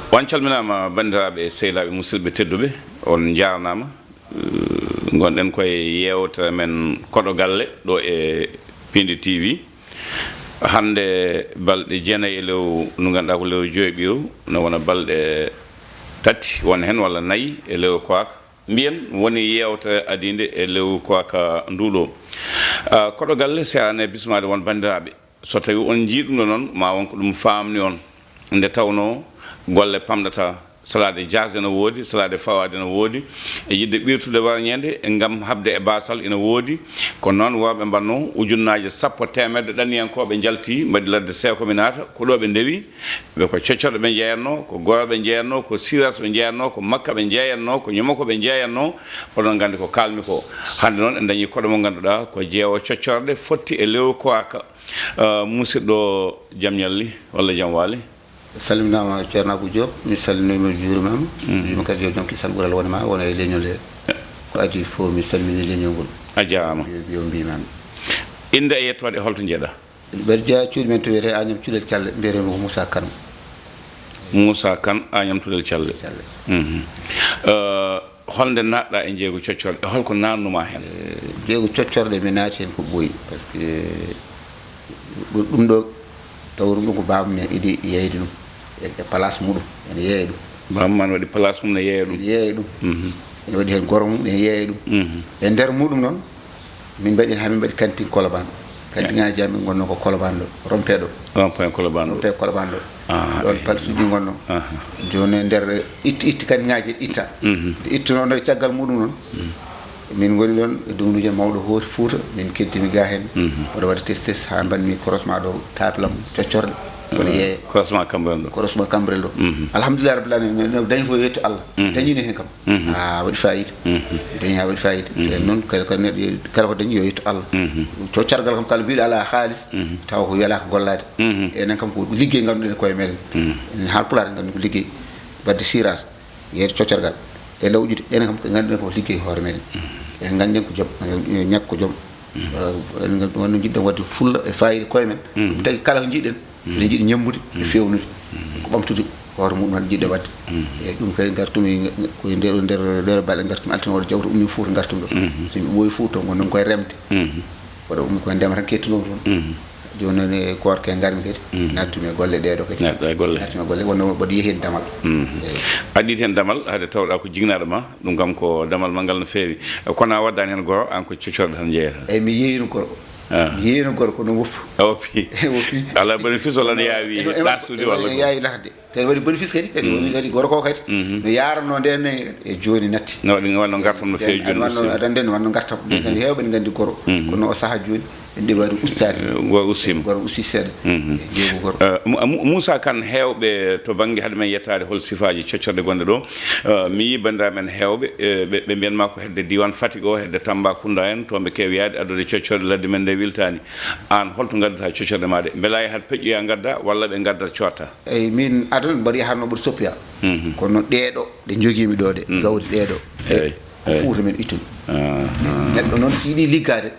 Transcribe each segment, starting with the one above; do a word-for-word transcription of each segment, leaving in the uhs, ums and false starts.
On calminaama, banndiraaɓe, sehilaaɓe, musidɓe tedduɓe, on njaarnaama. Eh, ngonɗen koye yeewtere men Koɗo Galle ɗo e Piindi T V. Hannde balɗe jeenayi e lewru ndu ngannduɗaa ko lewru joyɓiru, no wona balɗe tati won heen walla nayi e lewru koaka. Mbiyen woni yeewtere adiinde e lewru koaka ndu ɗo. Ah, Koɗo Galle, seerani e bismaade won banndiraaɓe. So tawii on njii ɗum ɗo noon, ma won ko ɗum faamni on. Nde tawnoo golle pamɗata, salaade jaasde no woodi, salaade fawaade no woodi, e yiɗde ɓirtude warñeende ngam haɓde e baasal ina woodi. Ko noon worɓe mbaɗnoo, ujunnaaje sappo teemedde ɗanniyankooɓe njalti, mbaɗi ladde seeko mi naata, ko ɗo ɓe ndewi, ɓe ko coccorɗe ɓe njeeyatnoo, ko gorooɓe njeeyatnoo, ko siras ɓe njeeyatnoo, ko makka ɓe njeeyatnoo, ko ñomoko ɓe njeeyatnoo. Oɗon nganndi ko kaalmi ko. Hannde noon en dañii koɗo mo ngannduɗaa ko jeewo coccorɗe fotti e lewru koaka. Ah, musidɗo, jam ñalli walla jam waali? Salminaama, Ceerno Abou Diop, mi salminiima, mi juuriima. Mm. Mbiymi kadi yo jam kisal ɓural won e ma, wona e leñol he. Ko adii fof, mi salmini leñol ngol. A jaaraama. Yo, yo mbiymi. Innde e yettoode, holto njeeɗaa? Mbeɗa jeyaa cuuɗi men to wiyetee Agnam Culel Calle, mbiyetee mo ko Moussa Kane. Moussa Kane, Agnam Culel Calle. Calle. Mhm. Eh, holnde naatɗaa e njeeygu coccorɗe? E holko naatnumaa heen? Eh, njeeygu coccorɗe mi naati heen ko ɓooyi, par ce que ɗum ɗo, taw ɗum ɗo ko baabam ne idi yeeyde ɗum e, e place muɗum, ene yeeya ɗum. Baabam ma ne waɗi place mum ne yeeya ɗum. Ene yeeya ɗum. Mhm. Ene waɗi heen goro mum, ene yeeya ɗum. Mhm. E nder muɗum noon, min mbaɗi, haa min mbaɗi kantin Kolobaan. Kantinaaji amin ngonnoo ko Kolobaan ɗo, Rompee ɗo. Rompee Kolobaan ɗo. Rompee Kolobaan ɗo. Ah, ɗoon eh. Palsuuji ngonnoo. Aha. Jooni e nder itti, itti kantinaaji itta. Mhm. Nde ittunoo nde caggal muɗum noon, min ngoni ɗoon e dumunduuji mawɗo hoori Fuuta, min keddimi gaa heen. Mhm. Mboɗo waɗa test, test haa mbaɗmi croisement ɗo, taapilam coccorɗe. Mboɗo yeeya. Croisement Cambérène ɗo. Croisement Cambérène ɗo. Mhm. Alhamdulillah Rabbil Alamin, no dañi fof yo yettu Allah. Mhm. Dañiino heen kam. Mhm. Ah, waɗi fayida. Mhm. Dañi haa waɗi fayida. Mhm. Te noon kala ko neɗɗo, kala ko dañi yo yettu Allah. Mhm. Coccorgal kam kala mbiɗo alaa haalis, mhm, tawa ko wiyalaa ko gollaade. Mhm. Enen kam ko liggey ngannduɗen koye meɗen. Mhm. Enen Haalpulaar en nganndi ko liggey. Wadde siras, yeeyde coccorgal, e lawƴude, enen kam ko ngannduɗen ko liggey hoore meɗen. Mhm. En ngannden ko joom, ñakko joom. Mhm. Eh, en nganndi wonno njiɗɗen wadde fulla e fayida koye men. Mhm. Ɗum tagi kala ko njiɗɗen, eɗen njiɗi ñemmbude e feewnude. Ko ɓamtude hoore muɗum tan jiɗɗo waɗde. Eyyi, ɗum kadi ngartumi, ko e nder, nder, nder balɗe ngartumi altine, oɗo jawta ummi Fuuta ngartumi ɗo. So mi ɓooyi Fuuta, to ngonnomi koye remde. Oɗo ummi koye ndema tan kettunoo toon. Jooni noon e koorke ngarmi kadi, nattumi e golle ɗee ɗo kadi. Natta e golle. Nattumi e golle, wonno mboɗo yehi heen damal. Eyyi. A ɗiiti heen damal, hade tawɗa ko jignaɗo ma, ɗum kam ko damal manngal no feewi. Kono a waddani heen goro, an ko coccorɗe tan njeeyata. Eyyi, mi yeeyino goro. Ah. Mi yeeyino gorko no woppi. A woppi. Woppi. Ala bénéfice walla no yaawi ɗastude walla ko? Yaawi lahde. Kadi waɗi bénéfice kadi, kadi woni kadi gorko o kadi. No yaarno nde ne e jooni natti. No waɗi, no wanno ngartam no feewi jooni. Wanno, aɗa anndi no wanno ngartam. Ɓe kadi heewɓe ne nganndi goro. Kono o saha jooni, en ɗeɓi waɗi ustaade. Eh, goro ustiima. Goro usti seeɗa. Eh, jeego goro. Eh, Mu-, Mu-, Moussa Kane, heewɓe to bannge, hade men yettaade hol sifaaji coccorɗe gonɗe ɗo, Eh, mi yii banndiraaɓe men heewɓe, eh, ɓe, ɓe mbiyan ma ko hedde diiwaan Fatick o, hedde Tambacounda en, toon ɓe keewi yahde addude coccorɗe ladde men nde wiltaani. Aan, holto ngaddata coccorɗe ma ɗe? Mbela a yahat peƴƴoya ngadda, walla ɓe ngaddat cotta? Eyi, min aduna mbaɗa yahatno mboɗo soppiya. Kono ɗee ɗo, ɗe njogiimi ɗo ɗe, gawri ɗee ɗo. Eyi, ko eyi. Fuuta men ittumi. Ah, ah. Neɗɗo noon so yiɗi liggaade,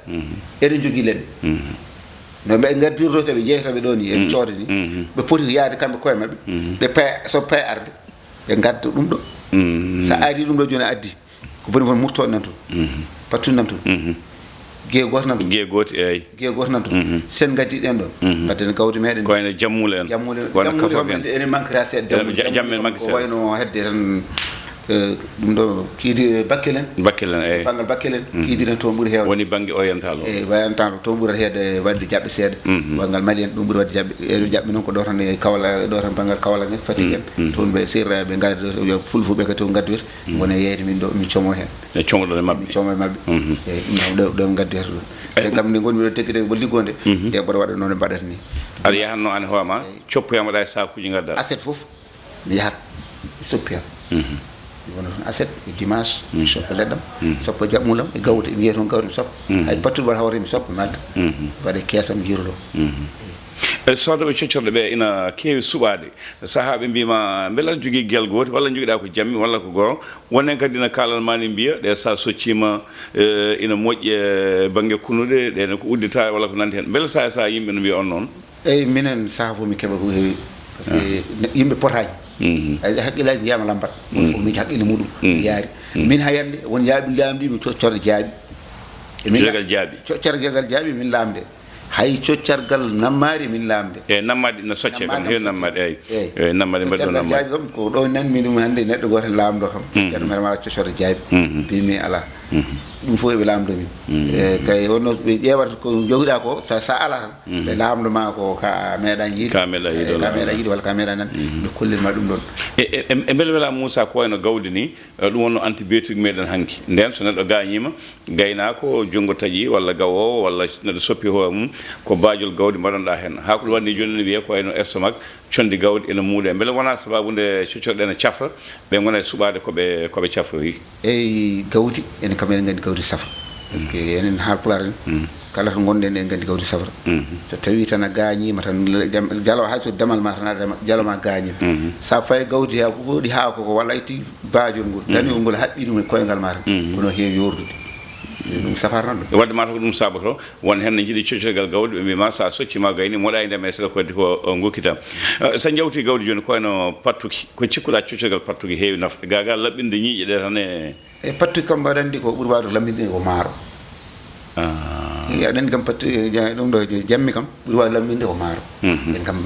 eɗen njogii leɗɗe. No ɓe ngaddirto, ɓe njeyta ɓe ɗo ni, eɓe cooda ni. Ɓe poti ko yahde kamɓe koye maɓɓe. Ɓe paya, so paya arde. Ɓe ngadda ɗum ɗo. So a ari ɗum ɗo jooni a addi, ko boni won murtooɗe nan toon. Pattuɗe nan toon. Giye gooto nan toon. Giye gooto, eey. Giye gooto nan toon. Sen ngaddi ɗen ɗon. Mbaɗden gawri meɗen. Ko wayno jammuule en. Jammuule, wano jammuule kam ene manquera seeɗa. Jammuule, jammuule manque ko seeɗa. Wayno hedde tan, eh, ɗum ɗo kiidi Bakel en. Bakel en, eey. Banngal Bakel en, kiidi tan toon ɓuri heewde. Woni bannge oriental o. Eey, oriental o toon ɓuri heewde waɗde jaɓɓe seeɗa. Banngal Mali en ɗum ɓuri waɗde jaɓɓe. E jaɓɓe noon ko ɗo tan e Kaolack, ɗo tan banngal Kaolack en, Fatick en. Toon ɓe sirra ɓe ngaddi, yo fulfulɓe kadi toon ngaddoyta. Wona yeeyde min ɗo, min como heen. E comoɗon e maɓɓe. Min como e maɓɓe. Eyi, ɗum ɗo, ɗo ngaddi heen ɗum. Te kam nde ngonmi ɗo degge degge mbo liggonde, nde mboɗo waɗa noon mbaɗata ni. Aɗa yahatno aan hoore ma, coppoya mbaɗa e sakuuji ngadda. Aset fof, mi yahat, mi soppi han. Mi wona toon aset, e dimanche, mi soppa leɗɗam, soppa jaɓmulam, e gawri, mi yiya toon gawri, mi soppa. Hay pattude mbaɗa hawre, mi soppa, mi adda. Mbaɗa e keesam, mi yirlo. E soodooɓe coccorɗe ɓe ina keewi suɓaade. Sahaa ɓe mbiima, mbela aɗa jogii gel gooto, walla njogiɗaa ko jammi, walla ko goro? Wonen kadi ina kaalan ma ni mbiya, ɗe sa socciima, eh, ina moƴƴi e bannge kunnuɗe, ɗe ne ko uddita, walla ko nanndi heen. Mbela sa, sa yimɓe no mbiya on noon? Eyi, minen sahaa fof min keɓa ko heewi. Par ce que ne-, yimɓe potaani. Mhm. Ay, haqqillaaji njiyaama lambat. Won fof miijo haqqille muɗum. Mhm. Yaari. Mhm. Min hayannde, won yaaɓi laamdi, mi coccorɗe jaaɓi. E min Coccorgal jaaɓi. Coccorgal jaaɓi, min laamde. Hay coccargal nammaari, min laamde. E nammaade ina socce kam, heewi nammaade, eyi. Eyi. Eyi, nammaade mbaɗɗo Coccargal nammaade. Jaaɓi kam, ko ɗo nanmi ɗum hannde, neɗɗo gooto laamɗo kam. Mhm. Ceerno Mere Mara coccorɗe jaaɓi. Mhm. Mbimi alaa. Mhm. Ɗum fof eɓe laamdo min. Mhm. E kay wonno ɓe ƴeewata ko jogiɗa ko, sa, sa ala tan, mhm, ɓe laamdo ma ko ka meeɗa yiide. Ka meeɗa yiide, eh, ka walla meeɗa yiide walla ka meeɗa nan. Mhm. Ɓe kollin ma ɗum ɗon. E, e, e, e mbele wela Moussa ko wayno gawdi ni, eh, ɗum wonno antibiotique meɗen hanki. Nden so neɗɗo gañima, gaynaako, junngo taƴi walla gawo walla neɗɗo soppi hoore mum, ko baajol gawdi mbaɗanɗa hen. Haa ko ɗum waɗni jooni ne wiyee ko wayno estomac, conndi gawdi ene muuɗe. Mbele wonaa sabaabu nde coccorɗe ene cafra, ɓe ngona e suɓaade ko ɓe, ko ɓe cafrori? Eyi, gawdi, enen kam eɗen nganndi gawdi safra. Parce que enen Haalpulaar en, mm, kala to ngonɗen, eɗen nganndi gawdi safra. Mhm. So tawii tan a gaañiima tan, jam-, jalo, hay so damal ma tan, a dama-, jalo ma gaañiima. Mhm. Sa fayi gawdi ha, woɗi haako ko, walla a itti baajol ngol, mhm, danewol ngol, haɓɓi ɗum e koyngal ma tan. Mhm. Kono heewi yoordude. Ɗum safarno ɗum. Wadde mataw ko ɗum saboto, won heen ne njiɗi coccorgal gawdi, ɓe mbiima sa socci ma gayni, moɗa e ndema e seeɗa ko waddi ko, o, ngokkitam. Eh, sa jawti gawdi jooni, ko wayno pattuki, ko cikkuɗa coccorgal pattuki heewi nafde? Gaga laɓɓinde ñiiƴe ɗe tan e E pattuki kam, mbaɗa anndi ko ɓuri waawde laɓɓinde ko maaro. Ah. Eyi, aɗa anndi kam pattu-, ja-, ɗum ɗo jammi kam ɓuri waawde laɓɓinde ko maaro. Mhm. En kam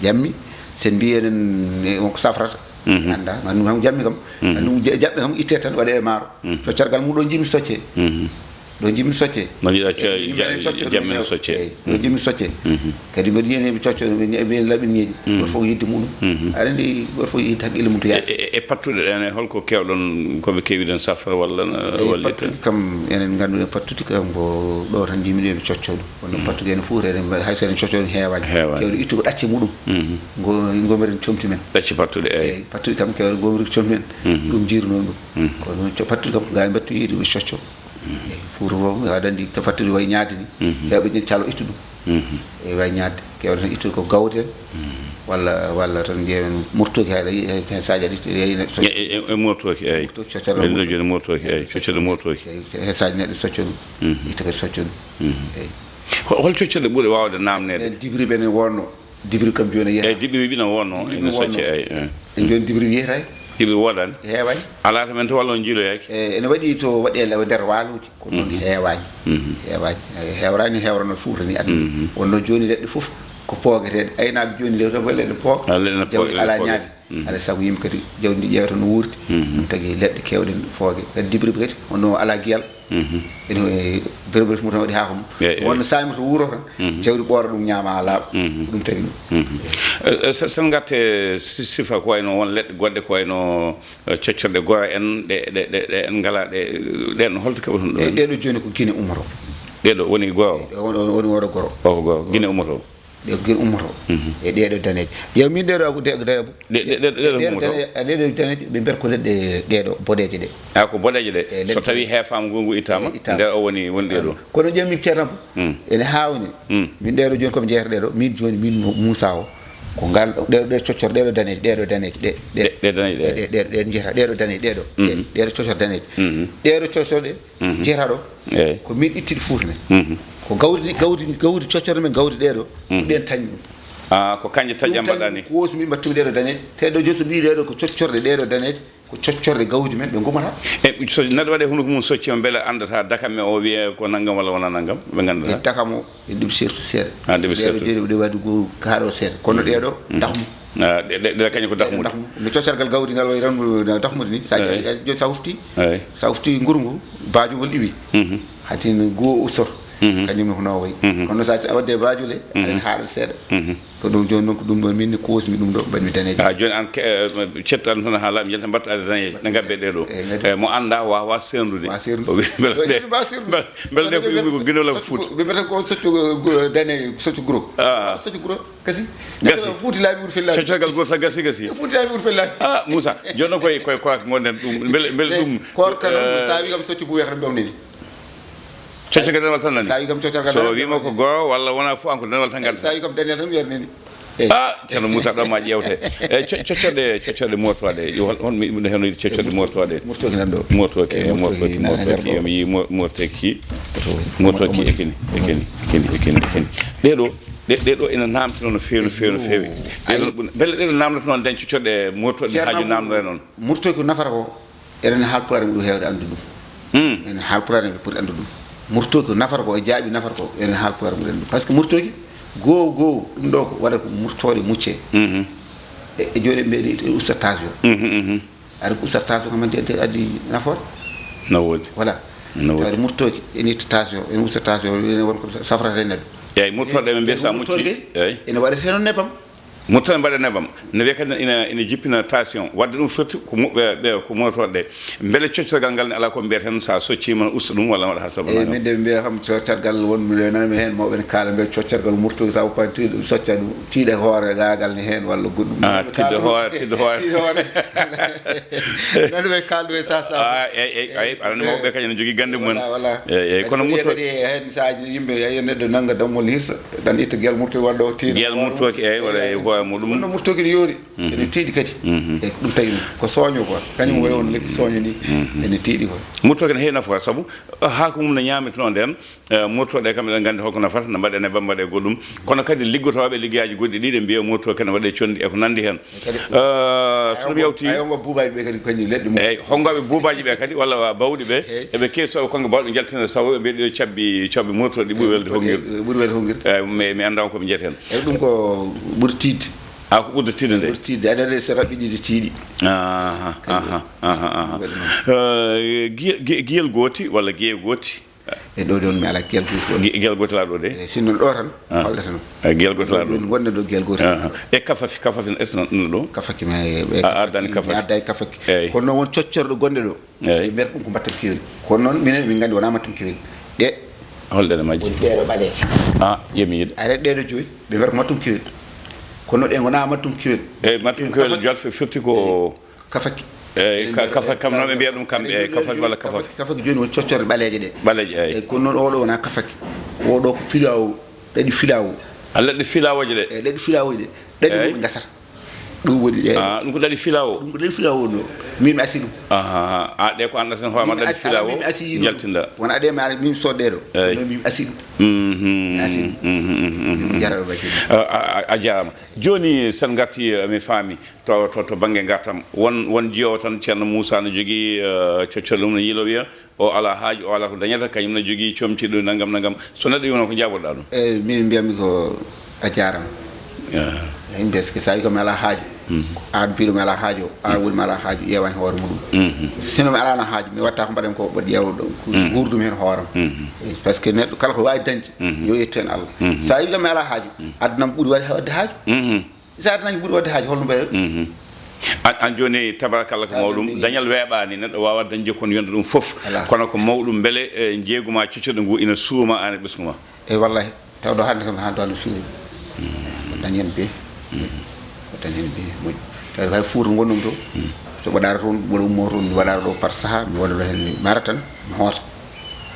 jammi, sen mbiyi eɗen, e, wonko safrata. Mhm. Annda, nganndu kam jammi kam. Mhm. Nganndu ja-, jaɓɓe kam itte tan waɗe e maaro. Mhm. Coccorgal mum ɗo jimmi socce. Mhm. Ɗo jimmi socce. No jiɗa co-, eyi, jimmi ja-, socce, jammi no socce. Eyi, ɗo jimmi socce. Mhm. Kadi mbeɗa yiyani ɓe cocco, ɓe ñe-, ɓe laɓɓin ñeeƴi. Mhm. Goto fof yidde muɗum. Mhm. Aɗa anndi goto fof yidde haqqille mum to yaade. E, e, e pattuɗe ɗen, e holko kewɗon ko ɓe kewi ɗen safra walla no wallita? Eyi, pattuɗi kam, enen ngannduɗen pattuɗi kam ko ɗo tan jimmi ɗo ɓe cocco ɗum. Kono, mhm, pattuɗi ene fof eɗen mbaɗi, hay so eɗen cocco ɗum heewani. Heewani. Kewɗe ittugo ɗacce muɗum. Mhm. Ngo-, ngo mbeɗen comti men. Ɗacce pattuɗe, eyi. Eyi, pattuɗi kam kewɗe ngo mbeɗen comti men. Mhm. Ɗum jiirnoo ɗum. Mhm. Kono co-, pattuɗi kam ko gaa mbattu yiide ɓe cocco. Mhm. Eyi, fuuro o, aɗa anndi to fattude wayi ñaade ni. Mhm. Heewɓe ƴen calo ittu ɗum. Mhm. Eyi, wayi ñaade. Keewɗen ittude ko gawte en. Mhm. Walla, walla tan ƴeewen murtooki, haɗa yiya, he, he, saji aɗa itti, yeyi neɗɗo so- E, e, e, e murtooki, eyi. Murtooki, coccal. Ɓe ɗo jooni murtooki, eyi. Coccal murtooki. Eyi, he saji neɗɗo socco ɗum. Mhm. Itta kadi socco ɗum. Mhm. Eyi. Ho-, hol coccorɗe ɓuri waawde naamneede? Ɗen dibri ɓe ne wonno. Dibri kam jooni yehi. Eyi, dibri ɓe ne wonno, ene socce, eyi, eyi. E jooni dibri yehray. Dibri woodani? Heewani. Alaa to men to walla on jiiloyaaki? E, ene waɗi to waɗi e nder waluuji. Ko noon, mhm, heewani. Mhm. Heewani. E, heewrani, heewrano Fuuta ni aduna. Mhm. Wonno jooni leɗɗe fof ko poogeteeɗe. Aynaaɓe jooni leɗɗe fof leɗɗe pooga. Ah, leɗɗe pooga, jawdi alaa pooga. Ñaade. Mhm. Alaa sago yimɓe kadi jawdi ndi ƴeewata no wuurdi. Mhm. Ɗum tagi leɗɗe keewɗe ne pooge. Kadi dibri kadi wonno alaa giyal. Mhm. Ene, e, berbere fof tan waɗi haako mum. Eyi, eyi. Wonno saami to wuuro tan, mhm, jawdi ɓoora ɗum ñaama haa laaɓa. Mhm. Ko ɗum tagi ɗum. Mhm. Eh, eh, sen, sen ngatte si-, sifa ko wayno won leɗɗe goɗɗe ko wayno, eh, coccorɗe goro en, ɗe, ɗe, ɗe, ɗe en ngala ɗe, ɗen holto keɓoton ɗum? Eyi, ɗeɗo jooni ko Gine ummoto. Ɗeɗo woni goro o? Ɗe woni, woni oɗo goro. O ko goro, Gine ummoto. Ɗe Gine ummoto. Mhm. E ɗeɗo daneeje. Yew min ɗeɗo abu, ɗe, ɗe abu. Ɗe, ɗe, ɗe, ɗe, ɗe ɗe ummoto. Dane-, ɗeɗo daneeje, ɓe mbiya ko leɗɗe ɗeɗo boɗeeje ɗe. Ah, ko boɗeeje ɗe. E leɗɗe. So tawi heefaama, ngungu ittaama, e, ittaama, nder o woni, woni ɗeɗo. Kono ƴeew min ceerno am, mm, ene haawni. Mm. Min ɗeɗo jooni ko mi jeeyata ɗeɗo, min jooni min Mo-, Moussa o. Ko ngal, ɗeɗo, ɗe coccor, ɗeɗo daneeje, ɗeɗo daneeje, ɗe, ɗe. Ɗe, ɗe daneeje, ɗe. Ɗe, ɗe, ɗe, ɗe jeeyata, ɗeɗo daneeje, ɗeɗo. Ɗe, mhm, ɗeɗo coccor daneeje. Mhm. Ɗeɗo coccor ɗe. Mhm. Jeeyata ɗo. Eyi. Ko min itti ɗe Fuuta men. Mhm. Ko gawri, gawri, gawri coccorɗe men gawri ɗeɗo. Mhm. Ko ɗen tañi ɗum. Ah, ko kanje taƴa mbaɗani. Ɗum tañi ɗum, ko wosu min mbattumi ɗeɗo daneeje. Te ɗo joso mbiyi ɗeɗo ko coccorɗe ɗeɗo daneeje. Ko coccorɗe gawri men ɓe ngumata. E so neɗɗo waɗi hunduko mum socci ma mbele anndata dakam me o wiye ko nanngam walla wona nanngam, ɓe nganndataa. E dakam o, e ɗum sertu seeɗa. Ah, ɗum sertu. Ɗeɗo jooni ɗe waɗi go kaaro seeɗa. Kono, mhm, ɗeɗo, mhm, dakmu. Ah, ɗe, ɗe, ɗe kañum ko dakmude. Dakmu. No coccorgal gawri ngal wayi tan, no dakmude ni. Sa, eyi, a, a, sa hufti, eyi, sa hufti nguru ngu, baajugol iwi. Mhm. Hatin goo ustor. Mhm. Kañum ne ko no wayi. Mhm. Kono sa, a wadde baajule, mhm, aɗen haaɗa seeɗa. Mhm. Ko ɗum jooni noon, ko ɗum ɗo min ne koosmi ɗum ɗo, mbaɗmi daneeje. Ah, jooni an ke-, eh, cettu an tan haa laaɓi, njalta mbatta aɗa daneeje, ne ngabbe ɗe ɗo. Eyi, ngabbe. Eh, mo annda waawa seerndude. Waawa seerndude. O wi mbele ɗe, mbele, mbele ɗe ko iwri ko Guinée walla ko Fuuta. Ɓe mbiyata ko soccu, eh, guro, dane, soccu guro. Ah. Soccu guro. Gasi. Gasi. Fuuti laabi ɓuri fellaabi. Coccorgal gooto tan gasi, gasi. Fuuti laabi ɓuri fellaabi. Ah, Moussa, jooni noon koye, koye korak ngonɗen ɗum. Mbele, mbele ɗum, koor kan, eh, sa wi kam soccu buwi tan mbewne ni. Coccorgal denwal tan nani. Sa wi kam coccorgal denwal. So wiima ko goro walla wona fof an ko denwal tan ngadda. Sa wi kam denwal tan wiyata nani. Eyi. Ah, Ceerno Moussa, ɗo ma ƴeewte. E co-, coccorɗe, coccorɗe mootooɗe. Yo hol, hol mi, mi heno yiɗi coccorɗe mootooɗe. Mootooki nan ɗo. Mootooki, eyi, mootooki, mootooki, mootooki. Yo mi yii mo-, mootooki. Mootooki e kini, e kini, e kini, e kini, e kini. Ɗeɗo, Ɗe ɗe ɗo ina namtino no feewi, no feewi, no feewi. Ɗe ɗo ɓuri- mbele ɗe ɗo namnata noon dañco coɗɗe murtoɗe haaju namnore noon. Murtoy ko nafata ko, eɗen haalpulaar ɓuri heewde anndu ɗum. Eɗen haalpulaar ɓe poti anndu ɗum. Murtoy ko nafata ko, e jaaɓi nafata ko, eɗen haalpulaar ɓuri anndu ɗum. Parce que murtoy goow goow ɗum ɗo ko waɗa ko murtooɗe mucce. E e jooɗi mbeɗi e usta tension. Aɗa ko usta tension kam addi addi nafoore. No woodi. Voilà. No woodi. Tawde murtooki en itta tension, en usta tension, ene won ko safrata e neɗɗo. Eyyi, murtooɗe ɓe mbiyata mucci. Eyyi. Ene waɗete noon nebam. Murtooɗe mbaɗa nebam. Ne wiya kadi ina ina jippina tension. Wadde ɗum firti ko muɓɓe ɓe ko murtooɗe ɗe. Mbele coccorgal ngal ne alaa ko mbiyata heen, so a soccii ma usta ɗum walla mbaɗa haa sabu. Eyyi, min de mbiya kam coccorgal won mi nana mi heen mawɓe ne kaala mbiya coccorgal murtooki sabu ko tiiɗe socca ɗum. Tiiɗe hoore gaagal ne heen walla goɗɗum. Ah, tiiɗe hoore, tiiɗe hoore. Tiiɗe hoore. Nani ɓe kaaldu e sa sa. Ah, eyyi, eyyi, eyyi, aɗa anndi mawɓe kañum ne jogii gannde mum. Voilà, voilà. Eyyi, eyyi, kono murto kadi heen saaji yimɓe, eyyi, neɗɗo nannga dammol hirsa, ɗan itta gel murto waɗɗo tiiɗe. Gel murtooki, eyyi, walla e hoore muɗum. Kono murtooki ne yoori. Ene tiiɗi kadi. E ɗum tawi ko sooño quoi. Kañum wayi won lekki sooño ni. Ene tiiɗi quoi. Murtooki ne heewi nafoore sabu haako mum no ñaametnoo ndeen. Eh, murtooɗe kam, eɗen nganndi holko nafata, no mbaɗe nebam, mbaɗe goɗɗum. Kono kadi liggotooɓe liggeyaaji goɗɗi ɗi, ɗe mbiya murto kene waɗe conndi e ko nanndi heen. Kadi Eh, so ɗum yawti, ayo ngo buubaaji ɓe kadi kañum leɗɗe mum. Eyyi, honngoɓe buubaaji ɓe kadi, walla wa bawɗi ɓe, eɓe keewi soɓe konnge bawɗe njaltina sawo, ɓe mbiya ɗo cabbi, cabbi murto ɗi ɓuri welde honngirde. Ɓuri welde honngirde. Eyyi, mi, mi anndaa ko mi jeyata heen. Eyyi, ɗum ko ɓuri tiiɗde. Ah, ko ɓurɗo tiiɗde nde? Ɓuri tiiɗde, aɗa anndi so raɓɓiɗiɗi tiiɗi. Aha, aha, aha, aha. Eh, giye-, giye-, giyel gooti walla giye gooti? E ɗo ɗon mi alaa gel gootel ɗo. Ge-, gel gootel alaa ɗo de? E sinno ɗo tan, holɗata noon. E gel gootel alaa ɗo? Ɗo woni wonde ɗo gel gootel alaa ɗo. E kafafi, kafafi no, est-ce que no ɗo? Kafaki ma e, e a addani kafaki? Mi addani kafaki. Eyyi. Kono noon won coccorɗo gonɗe ɗo. Eyyi. Ɓe mbiyata ɗum ko mbattam kewel. Kono noon minen min nganndi wonaa mbattam kewel. Ɗe. Holɗe ɗe majji? Woni ɗeɗo ɓaleeje. Ah, yemi yiɗde. Aɗa ɗeɗo joyi, ɓe mbiyata ko mbattam kewel. Kono ɗe ngonaa mbattam kewel. Eyyi, mbattam kewel jolfe firti ko Kafaki. Eyyi, ka-, kafaki kam, no ɓe mbiya ɗum kamɓe, eyyi, kafaki walla kafaki? Kafaki, kafaki jooni woni coccorɗe ɓaleeje ɗe. Ɓaleeje, eyyi. Eyyi, kono noon oɗo wonaa kafaki. Oɗo ko filaawo, ɗaɗi filaawo. A leɗɗe filaawooje ɗe? Eyyi, ɗaɗi filaawooje ɗe. Ɗaɗi mum ɓe ngasata. Ɗum woni ɗe. Ah, ɗum ko ɗaɗi filaawo? Ɗum ko ɗaɗi filaawo woni ɗo. Min mi asi ɗum. Aha, a ɗe ko an asen hoore ma ɗaɗi filaawo, jaltinda. Wona ɗe mi ara, min soodde ɗo. Eyyi. Kono min mi asi ɗum. Mhm. Mi asi ɗum. Mhm, mhm, mhm. Min jara ɗo mi asi ɗum. A, a, a, a jaaraama. Jooni, sen ngarti, eh, mi faami. To, to, to bannge ngartam, won, won jiyoowo tan, Ceerno Muusaa no jogii, eh, coccorɗe mum, no yiilo wiya, o alaa haaju, o alaa ko dañata, kañum no jogii comci ɗo, nanngam, nanngam. So neɗɗo yii noon, ko njaabor-ɗaa ɗum? Eyi, min mbiyatmi ko a jaaraama. Ah. Eyi, parce que so a wii ko mi alaa haaju, aan mbiɗo mi alaa haaju, aan woni mi alaa haaju, ƴeewan hoore muɗum. Mhm. Sinno mi alaano haaju, mi waɗta ko mbaɗen ko, mbaɗ ƴeewa ɗo, ko nguurdumi heen hooram. Mhm. Eyi, parce que neɗɗo kala ko waawi dañde, yo yettu heen Allah. Mhm. So a wii ko mi alaa haaju, aduna am ɓuri waɗde, waɗde haaju. Mhm. Sa adanaji ɓuri waɗde haaju, holno mbaɗa? Mhm. An, an jooni, tabarakalla, ko mawɗum. Dañal weeɓaani, neɗɗo waawa dañde ko yonde ɗum fof. Alaa. Kono ko mawɗum, mbele, eh, njeeygu ma coccorɗo ngu ina suuma aan e ɓesngu ma? Eyi, wallahi. Taw ɗo hannde kam, haa ɗo hannde suumi. Ko dañ heen bee. Ko dañ heen bee moƴƴi. Tawi hay fuuta ngonɗum to. So mbaɗaara toon, mboɗo ummoo toon, mi waɗaara ɗo par sahaa, mi waɗa ɗo heen, mi ara tan, mi hoota.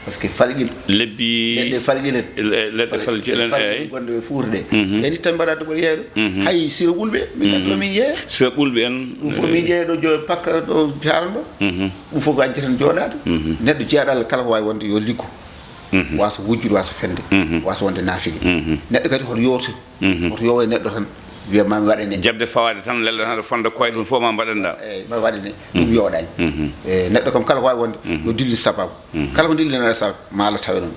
Parce que falƴil. Lebbi. Leɗɗe falƴil en. Le-, leɗɗe falƴil en, falƴil eyyi. Gonɗe e fuuta ɗe. Mhm. En itta mbaɗa ɗo mboɗo yeeya ɗo. Mhm. Hay sira ɓulɓe, min nganndura min yeeya. Sira ɓulɓe en. Ɗum fof min ƴeewa ɗo jo-, pakka ɗo jaara ɗo. Mhm. Ɗum fof ko acca tan jooɗaade. Mhm. Neɗɗo jeyaɗo Allah kala ko waawi wonde yo liggo. Mhm. Waasa wujjude, waasa fende. Mhm. Waasa wonde naafige. Mhm. Neɗɗo kadi hoto yooto. Mhm. Hoto yowo e neɗɗo tan, wiya ma mi waɗane. Jaɓde fawaade tan, lelɗa tan, aɗa fonda koyɗe, ɗum fof ma mbaɗanɗa. Eyyi, ma waɗane, ɗum yooɗaani. Mhm. E, neɗɗo kam kala ko waawi wonde, yo dillu sababu. Mhm. Kala ko dilli neɗɗo sababu, ma Allah tawe ɗum.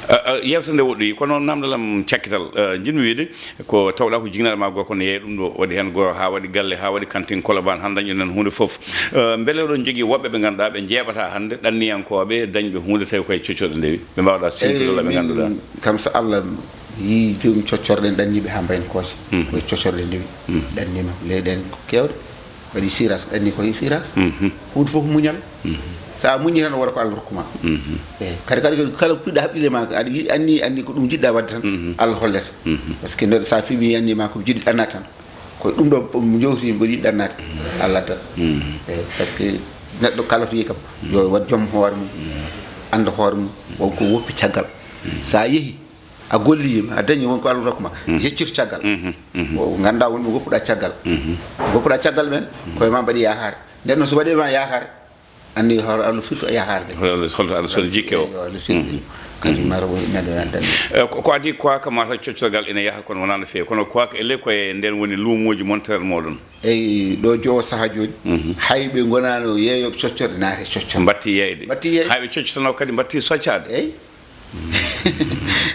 A, a, yewtere nde woɗɗoyi, kono namdal am cakkital, eh, njiɗmi wiide, ko tawɗa ko jignaɗo ma gorko ne yeeya ɗum ɗo, waɗi heen goro, haa waɗi galle, haa waɗi kantin Colobane, haa dañi ɗon huunde fof. Eh, mbele oɗon njogii woɓɓe ɓe ngannduɗaa ɓe njeeɓata hannde, ɗanniyankooɓe, dañɓe huunde tawi koye coccorɗe ndewi, ɓe mbaawɗa sirtude walla ɓe ngannduɗaa? Kam so Allah yii joom coccorɗe en ɗanniiɓe haa mbayni kooce. Mhm. Koye coccorɗe ndewi. Mhm. Ɗanniima leyɗe en keewɗe. Waɗi siras, ɗanni koye siras. Mhm. Huunde fof ko muñal. Mhm. So a muñi tan, wota ko Allah rokku ma. Mhm. Eyi, kadi, kadi, kadi kala ko puɗɗa haɓɓiɗe ma, aɗa yiɗi, anni, anni ko ɗum jiɗɗa waɗde tan, mhm, Allah hollete. Mhm. Parce que neɗɗo so a fimi anni ma ko jiɗi ɗannata tan. Ko ɗum ɗo jowti mboɗo yiɗi ɗannaade. Mhm. Allah addat. Mhm. Eyi, parce que neɗɗo kala to yehi kam, yo waɗ joom hoore mum, mhm, annda hoore mum, won ko woppi caggal. Mhm. So a yehi, a golli, a dañi won ko Allah rokku ma, mhm, yeccir caggal. Mhm, mhm. O ngannda won ɓe goppuɗa caggal. Mhm. Goppuɗa caggal ɓen, mhm, koye ma mbaɗi yaakaare. Nden noon so waɗi ma yaakaare, anndi hoore Allah firti o yaakaare nde. Hoore Allah, holto Allah soni jikke o. Yo Allah soni. Mhm. Kadi mataw neɗɗo nattani. Eh, ko ko adii, quoi que mataw coccorgal ina yaha, kono wonaa no feewi. Kono quoi que, ellee ko e ndeen woni luumooji montere mooɗon? Eyi, ɗo jowo sahaa jooni, hay ɓe ngonaano yeeyooɓe coccorɗe, naati e coccorɗe. Mbaɗti yeeyde. Mbaɗti yeeyde. Hay ɓe coccotanoo kadi mbaɗti soccaade. Eyi.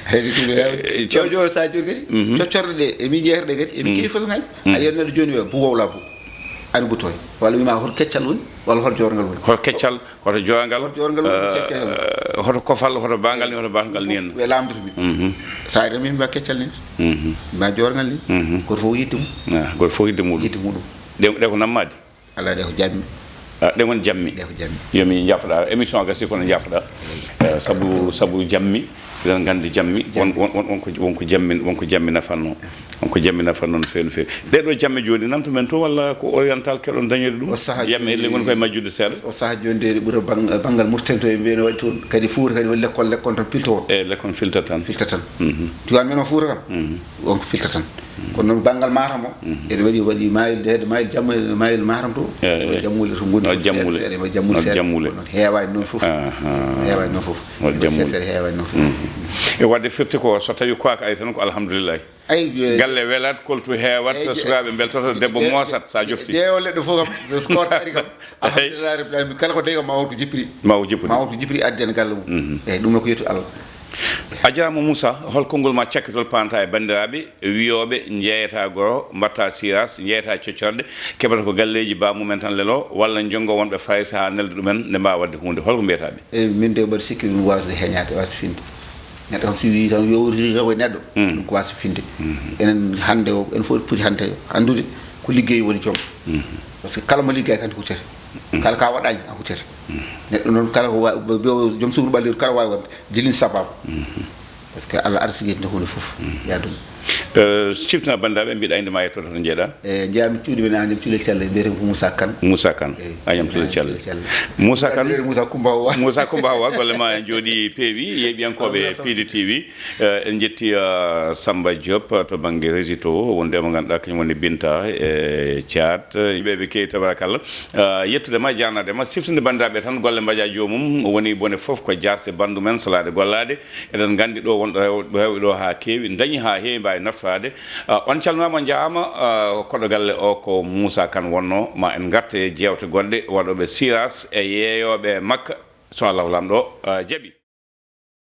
Hay ɗum ko heewde. Eh, ɗo jowo sahaa jooni kadi, coccorɗe ɗe, e min jeeyata ɗe kadi, emin keewi façon ngaji. A yiyat neɗɗo jooni wiya, bu wow laa bu. Ani bu tooy. Walla wiima, hol keccal woni, walla hol joorngal woni? Hol keccal, hoto joorngal, hoto joorngal woni, eh, keccal. Hoto kofal, hoto baangal ni, hoto baangal ni en. Ɓe lamdoto min. Sa ari min mba keccal ni. Mba joorngal ni. Goto fof yidde mum. Ah, goto fof yidde muɗum. Yidde muɗum. Ɗe, ɗe ko nammaade? Alaa, ɗe ko jammi. Ah, ɗe woni jammi. Ɗe ko jammi. Yo mi jaafoɗa. Émission o gasi kono jaafoɗa. Eh, sabu, sabu jammi, eɗen nganndi jammi, won, won, won, won ko, won ko jammi, won ko jammi nafanno. Won ko jammi nafanno no feewi, no feewi. Ɗee ɗoo jammi jooni, namtu men to, walla ko oriental keɗon dañoyde ɗum? O sahaa jammi jooni, eɗen ngoni koye majjude seeɗa. O sahaa jooni de, ɓura bang-, banngal Mauritanie to, ɓe mbiyano waɗi toon. Kadi Fuuta kadi woni lekkol, lekkol tan pilta on. E lekkol filta tan. Filta tan. Tiwaan men o Fuuta kam. Won ko filta tan. Kono noon banngal Matam o, eɗe waɗi, waɗi maayel, hedde maayel jamma, maayel Matam to. Eyi, eyi. Jammuule to ngonɗen. Jammuule. Seeɗa, seeɗa, waɗi jammuule seeɗa. Jammuule. Kono heewaani noon fof. Ahan. Heewaani noon fof. Waɗi jammuule. Seeɗa, seeɗa, heewaani noon fof. E waɗde firti ko so tawi ko aka ari tan ko alhamdulillahi. Eyi, eyi. Galle welat, koltu heewat, eyi, je-, sukaaɓe mbeltoto, debbo je-, moosat sa jofti. Jeewo leɗɗo fof kam, so koorka ari kam, eyi, alhamdulillahi rabbil alamin, kala ko dañi kam ma won ko jippiri. Ma won ko jippiri. Ma won ko jippiri addi en galle mum. Eyi, ɗum ne ko yeetu Allah. A jarama Moussa, hol konngol ma cakkitol paanta e banndiraaɓe wiyooɓe njeeyata goro, mbatta siras, njeeyata coccorɗe, keɓata ko galleeji baamumen tan lelo, walla njonngo wonɓe Farayse haa nelda ɗumen nde mbaawa waɗde huunde? Hol ko mbiyata ɓe? Eyi, min de mbaɗa sikki ɗum waasde heñaade, waasde finde. Neɗɗo kam si wii tan yowtiri taw e neɗɗo, ɗum ko waasde finde. Enen hannde o, en fof poti hannde anndude ko liggey woni joom. Par ce que kala mo liggay kan huccata. Kala ka waɗaani a huccata. Neɗɗo noon kala ko wa-, ɓe, ɓe, joom suudu ɓaleeru kala waawi wonde. Jilin sababu. Par ce que Allah arsiki nde huunde fof. Yaa ɗum. Eh, ciftina banndiraaɓe, mbiɗa anndi ma yettoto to njeeɗa. E jeeyami cuuɗi men, Agnam Cuulel Celle, mbiyetee ko Moussa Kane. Moussa Kane. Eyi, Agnam Cuulel Celle. Moussa Kane. Moussa Kumba Hawa. Moussa Kumba Hawa, golle ma en njooɗi peewi, yeeɓiyankooɓe Piidi T V. Eh, en njetti, eh, Samba Diop, eh, to bannge régie to, wonde mo ngannduɗaa kañum woni Binta, eh, Thiat, eh, yimɓe ɓe keewi tabarakallah. Eh, yettude ma, jaarnade ma, siftinde banndiraaɓe tan, golle mbaɗa joomum, woni bone fof ko jaasde banndu men, salaade gollaade. Eɗen nganndi ɗo wonɗo heew-, ɗo heewi ɗo haa keewi, dañi haa heewi mbaawi naftoraade. Ah, on calminaama, on njaaraama. Ah, koɗo galle o ko Moussa Kane wonno. Ma en ngarte jeewte goɗɗe, waɗooɓe siras e yeeyooɓe makka, so Allahu Laamɗo, ah, jaɓi.